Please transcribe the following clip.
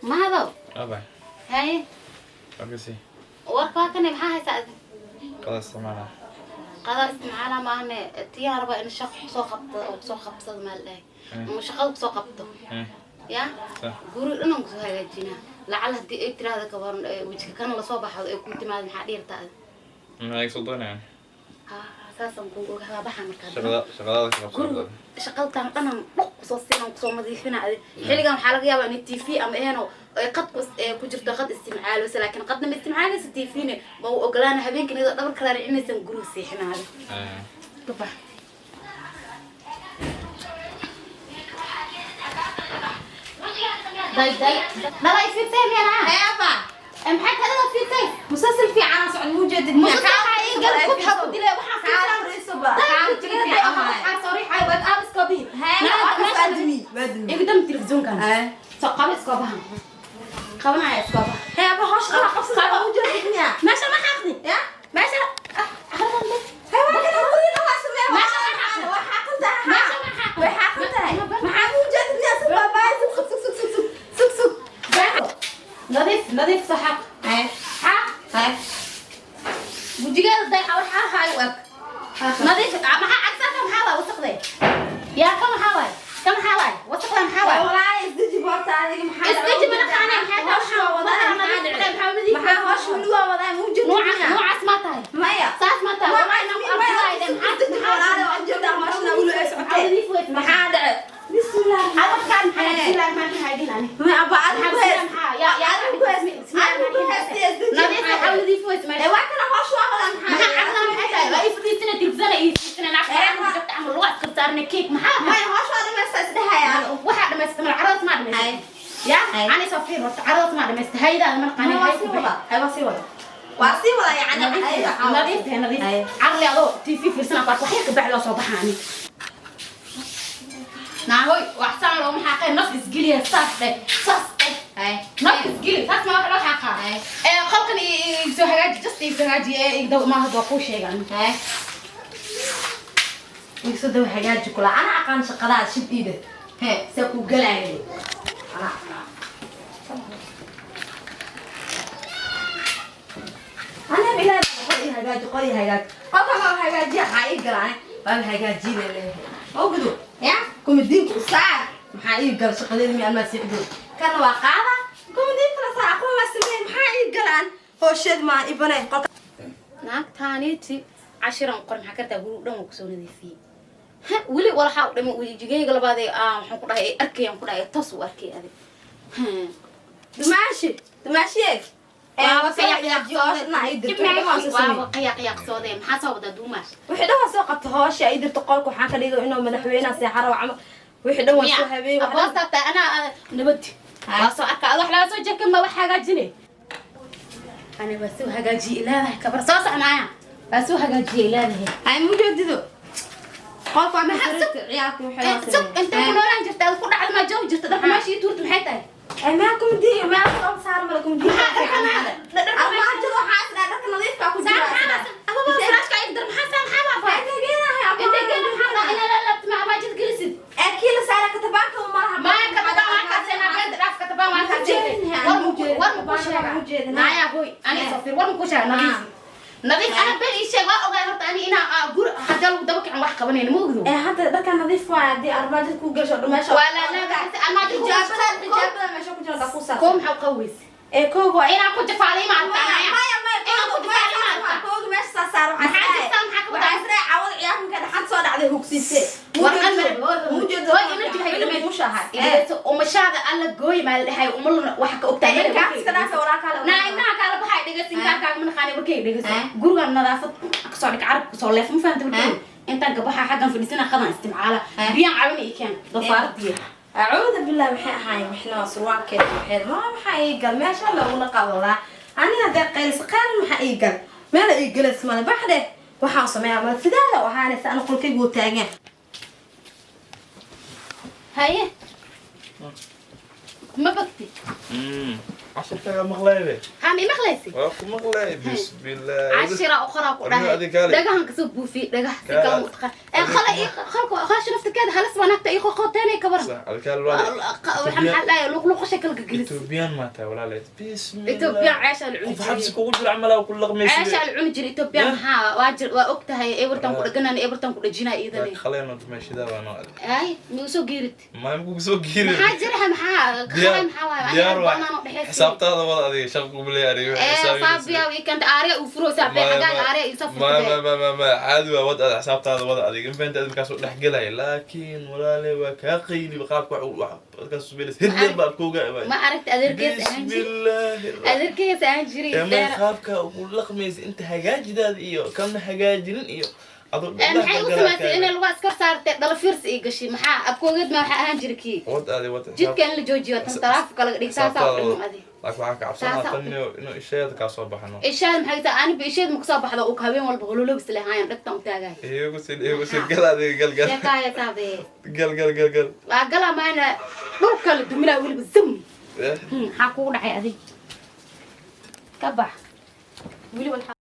Mahadow. Abay. Haye. Arkasi. Warka waa kane, maxaa haysaa adi? Qada isticmaala. Qada isticmaala maahane, tiyaa rabaa in shaqo kusoo qabto oo kusoo qabsado, maa la dhahay, ama shaqada kusoo qabto ya. Sax. Guri dhanan kusoo hagaajinaa. Lacal haddii ay tiraahdo kabaran wejiga kana lasoo baxdo ay ku timaado, maxaa dhiirta adi? Ma iga soo doonayaan? Ha, saasaan kugu ogaa. Waa baxa markaa. Shaqada shaqadaada ka qabso. Guriga shaqaltaan dhanan dhuq kusoo siinan, kusoo nadiifina. Adi xilligan waxaa laga yaabaa in TV ama eheno ay qad ku jirto, qad isticmaaleysa, laakiin qadna ma isticmaaleysa, TV-na ma u ogolaana. Habeenkan iyadoo dhabar kala ricinaysan guriga seexinaada gabax. Day day, dhala ifiirtay miyana? Eeba. Maxay kadada fiirtay? مسلسل في عنا سعد موجود. Musalsalka ii gal ku ha ku dilay waxaan fiirsan. Waxaan soo riixay waad aab iska bihi. Igdam telefishoonkan soo qaba, iskoobahan qabanaya, iskoobaha. Meesha ma xaaqdi meesha. Nadiif nadiif, soo xaaq xaaq. Gujigeeda dayxa waxaa haay u eg nadiif. Maxaa cagsaaka? Maxaa waay wasaqde yaa? Ka maxaa waay? Ka maxaa waay wasaqda? Maxaa waay? Isdeji mana qaanay. Maxaa taa? Waxaa nadiif maxaa nadiif? Noocaas ma tahay? Saas ma tahay? Wallahi inaan ku arkilahayd. Maxaa nadiif weyd? Maxaa dhacay? Bismillah. Adabkaan maxaa? Bismillahi rahmaani rahiim ani. Ma abba adigu maxaa yaa yaa nadiif? Waxaa nadiif weyd meesha. Waa kana hoosh waa wadaa. Maxaa cagsan? Maxay tahay? Waa ii fadhiisana, telefisana ii fiirsana, naag xaraan ku jirta ama lugaha iska saarna keek. Maxaa? Maya, hoosh waa dhamaysta isdhehayaan. Waxaa dhamaystay mal caradaas maa dhamaystay ya. Ani soo fiir horta, caradaas maa dhamaystay haydaada mana qanin. Waa sii wada, hay waa sii wada, waa sii wada yani. Nadiif tahay, nadiif carli adoo TV fiirsana ku arko, waxyar ka bacdi waa soo baxaani. Naahoy, wax saan looma xaaqee, naf isgeliya. Saas dheh, saas dheh, naf isgeli. Saas ma wax loo xaaqaa? Ee qolkan ii soo hagaaji, just ii soo hagaaji. Ee igdaw ma hadda waa kuu sheegan. Igsoo dawa hagaaji kula. Ana aqaan shaqadaa shib iida he see ku galaaya. Ana aqaan, ana bilaa qol ii hagaaji, qol ii hagaaji, qolka ma hagaajiya? Maxaa ii galaan? Waa hagaajina leeyahay oo gudo ya kumadiinka u saar. Maxaa ii gal shaqadeeda? Mi almaa sii gudo kana waa qaada kumadiinka la saar, kuma ma sameey. Maxaa ii galaan? Hoosheed maa ibanay qolka. Naagtaaniiti cashiran qor. Maxaa kartaa? Gurigu dhan waa kusoo nadiifiyey. Ha, weli walaxaa u dhima wejigayga labaad ee waxaan ku dhahay arkayaan ku dhahay toos u arkay adig. Dumaashi, dumaashiye. Waaba qiyaaqyaaqsoodee. Maxaa soo wadaa, duumaash? Wixii dhan waa soo qabta. Hoosha ay dirto qolka waxaan ka dhigay inuu madaxweynaha seexaro camal. Wixii dhan waa soo habeeyey. Aboostaata anaa nabad waa soo arka ad wax laga soo jekan ma wax hagaajine. Ani waa soo hagaajiye ilaadahay, kabar soo socnaaya, waa soo hagaajiye ilaadahay. Ay mujeedido qolka waa maxaa ciyaalka waxay Sug, intay ku noolaan jirta ad ku dhacda maa joogi jirta dharka meesha ii tuurta? Maxay tahay? Ay maa kumdi maa ku saar mala kumdi. Maxaa dharka dharka armaajada waxaa isdhaa dharka nadiifka ku jira. Ababa firaashka ay dar. Maxaa saa? Maxaa baa intay geena? Maxaa dhaa inaa la laabto ma armaajada gelisid? Ee kii la saara katabaanka malaha. Maya, katabaan waan kaasena beenta dhaaf, katabaan waan kaasena. War ma ku war ma ku sheega naaya hoy, ani soo fiir, war ma ku sheega. Nadiif nadiif, ana been ii sheeg. Waa ogaay horta ani inaa guri haddii lagu daba kicin wax qabanayna ma ogdo. Ee hadda dharka nadiif waay haddii armaajada ku gasho meesha. Waa la la armaajada ku xijaabada xijaabada meesha ku jira ku saar. Koo maxaa qaweysa? Ee koogu waa inaan ku jafaaday ma aragtaa? Maya maya maya. Inaan ku jafaaday ma aragtaa? Koogu meesha saa saar waxaa. Maxaa jirtaa? Maxaa ka waxaa wadaa? israa cawada ciyaarka dhaxan soo dhacday hugsiisee. Warqan mujeedo. Hoy, energy hay dhamay. Mushahay. Idayso umashaada alla gooy maa la dhahay umalna waxa ka ogtahay. Ilkaas iska dhaafa walaa kaale. Naa ibnaha kaala baxay dhegeysa, inkaarkaaga ma naqaanay warkay dhegeysa. Gurigan nadaafad kasoo dhig, carab kusoo leef, ma fahamta warkay? Intaan gabaxa xaggan fadhiisana qadan isticmaala, biyaan cabina ii keen doofaaradiya. Acuudu billah, maxay ahaayeen? Waxna waa surwaalkeeda waxeed ma maxaa ii gal meesha laguna qabalaa ani haddee qaylis qayl. Maxaa ii gal meela ii galas male baxde waxaan sameeyaa male sidaa ahaanaysa ana qolkaygu wuu taagan. Haye, ma bagti? Cashirkaaga maqlaybe. Ha, ma maqlaysi? Waa ku maqlay, bismillah. Cashira u qoraa ku Adiga dhahay. adiga kaale. Dhagahan kasoo buufiyey dhagah si kale u taqaan ee Khala khalka khaash naftirkeeda halis baa naagta ii qoqoteenay ka waran. Sax, alkaal walaale. Waxaa maxaa dhahay luqluqasha kala gegelis. Ethiopian ma tahay, walaale? Bismillah. Ethiopian ceesha la cuni Qof xabsi jiray. kugu jiro camal aa ku laqmaysid. Ceesha la cuni jiray Ethiopian. Maxaa waa jir, waa og tahay ebertan ku dhaganaan, ebertan ku dhajinaa iidane. Khaleeno dumeeshida baa noo adag. Ay, mi usoo geerid? Ma kugu soo giirin. Maxaa jira? Maxaa khalay? Maxaa waaye? Diyaar waa. Banaan oo dhexeysa. Xisaabtaada wada adiga, shaqo kuma leeyahay aniga. Ee faabiya weekend aariya uu furo saabe xagaaga aariya ii soo Ma furtay. ma ma ma ma caadi waa, wad aad xisaabtaada wada adiga, in fahantaad markaas u dhex gelaya, laakiin walaale waa kaa qayli qaabka wax wax markaas sumeynaysa hidler baa kooga. Ma aragta adeerkees ahaan jiray? Bismillaahi. Adeerkees ahaan jiray. Ama qaabka ugu laqmaysa inta hagaajidaada iyo kana hagaajinin iyo adoo Maxay u samaysay inay lugaa iskor saartay dhala fiirsi ii gashay? Maxaa abkoogeed ma waxaa ahaan jiray kii Wad aadi, wad. Jidka in la joojiyo tan taraafika laga dhig saasaa u dhiman adi. Laakiin waxaa ka cabsanaa tan inuu isheeda kaa soo baxno. Ishaad maxay tahay? Aniba isheed ma kusoo baxdo uu habeen walba hololobis lehaayan dhagtan u taagaay. Iyagu sin, iyagu sin, gal adiga, gal, gal. Sheekaaya saabe. Gal, gal, gal, gal. Waa galaa maana dhulka la duminaa weliba zum. Maxaa kugu dhacay adig? Ka bax weliba.